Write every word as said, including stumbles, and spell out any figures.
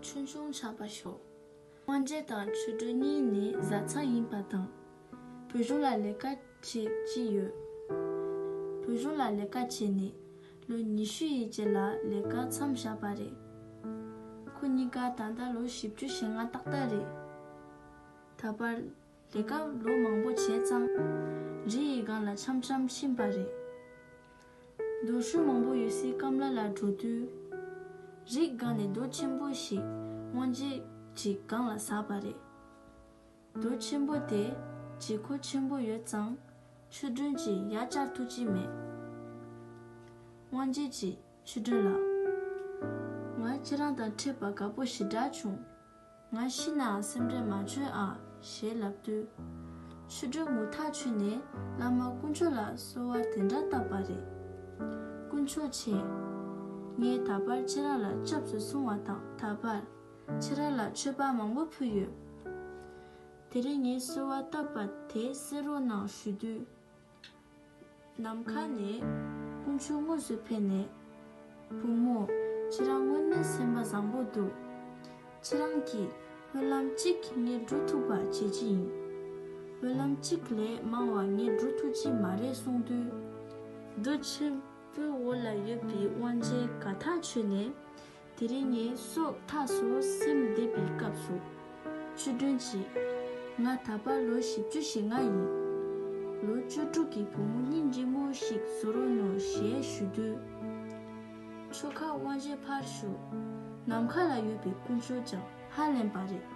ཆུང་ཆུང་ཆགས་པ་ཤོག་དབང་རྒྱལ་དང་ཆོས་སྒྲོན་གཉིས་ནི་བཟའ་ཚང་ཡིན་པ་དང་། བོད་གཞུང་ལ་ལས་ཀ་བྱེད་ཀྱི་ཡོད། བོད་གཞུང་ལ་ལས་ཀ་བྱས་ནས་ལོ་ཉི་ཤུ་ཡི་རྗེས་ལ་ལས་ཀ་མཚམས་བཞག་པ་རེད། ཁོ་གཉིས་ཀ་ད་ལྟ་ལོ་བཞི་བཅུ་ཞེ་ལྔ་ཏག་ཏག་རེད། ད་བར་ལས་ཀ་ལོ་མང་པོ་བྱས་ཙང་། རི་ཡི་སྒང་ལ་འཆམ་འཆམ་ཕྱིན་པ་རེད། རྡོ་ཤུལ་མང་པོ་ཡོད་སའི་སྐམ་ལ་ལ་འགྲོ་དུས། རིའི་སྒང་ནས་རྡོ་ཆེན་པོ་ཞིག་དབང་རྒྱལ་གྱིས་སྒང་ལ་ཟགས་པ་རེད། རྡོ་ཆེན་པོ་དེ་ལྗིད་ཁོག་ཆེན་པོ་ཡོད་ཙང་། ཆོས་སྒྲོན་གྱིས་ཡར་བཅར་ཐུབ་ཀྱི་མེད། དབང་རྒྱལ་གྱིས་ཆོས་སྒྲོན་ལ། ང་ཁྱེད་རང་དང་འཕྲད་པ་དགའ་པོ་ཞེ་དྲག་བྱུང་། ང་ཤི་ནའང་སེམས་ཁྲལ་མ་བྱོས་ཨ། ཞེས་ལབ་དུས། ཆོས་སྒྲོན་ངུ་ཐག་ཆོད་ནས་བླ་མ་དཀོན་མཆོག་ལ་གསོལ་བ་དེ་འདྲ་བཏབ་པ་རེད། དཀོན་མཆོག་མཁྱེན། ངས་ད་བར་ཁྱེད་རང་ལ་སྐྱབས་སུ་སོང་བ་དང་ད་བར་ཁྱེད་རང་ལ་མཆོད་པ་མང་པོ་ཕུལ་ཡོད། དེ་རིང་ངས་གསོལ་བ་བཏབ་པ་དེ་གསན་རོགས་གནང་ཞུ་དུས། ནམ་མཁའ་ནས་དཀོན་མཆོག་དངོས་སུ་ཕེབས་ནས། བུ་མོ། ཁྱེད་རང་དངོས་གནས་སེམས་པ་བཟང་པོ་འདུག་ཁྱེད་རང་གིས་སྨོན་ལམ་གཅིག་ངས་འགྲུབ་ཐུབ་པ་བྱེད་ཀྱི་ཡིན། སྨོན་ལམ་གཅིག་ལས་མང་བ་ངས་འགྲུབ་ཐུབ་ཀྱི་མ་རེད་གསུངས་དུས། རྡོ་ཆེན་པོའི་འོག་ལ་ཡོད་པའི་དབང་རྒྱལ་དགའ་ཐག་ཆོད་ནས། དེ་རིང་ངའི་སྲོག་ཐག་སོ་སེམས་བདེ་བའི་སྐབས་སུ། ཆོས་སྒྲོན་གྱིས། ང་ད་བར་ལོ་བཞི་བཅུ་ཞེ་ལྔ་ཡིན། ལོ་བཅུ་དྲུག་གི་བུ་མོ་སྙིང་རྗེ་མོ་ཞིག་བཟོ་རོགས་གནང་ཞེས་ཞུ་དུས། ཆོལ་ཁ་དབང་རྒྱལ་ཕར་ཞོག་ནམ་མཁའ་ལ་ཡོད་པའི་དཀོན་མཆོག་ཀྱང་ཧ་ལས་པ་རེད།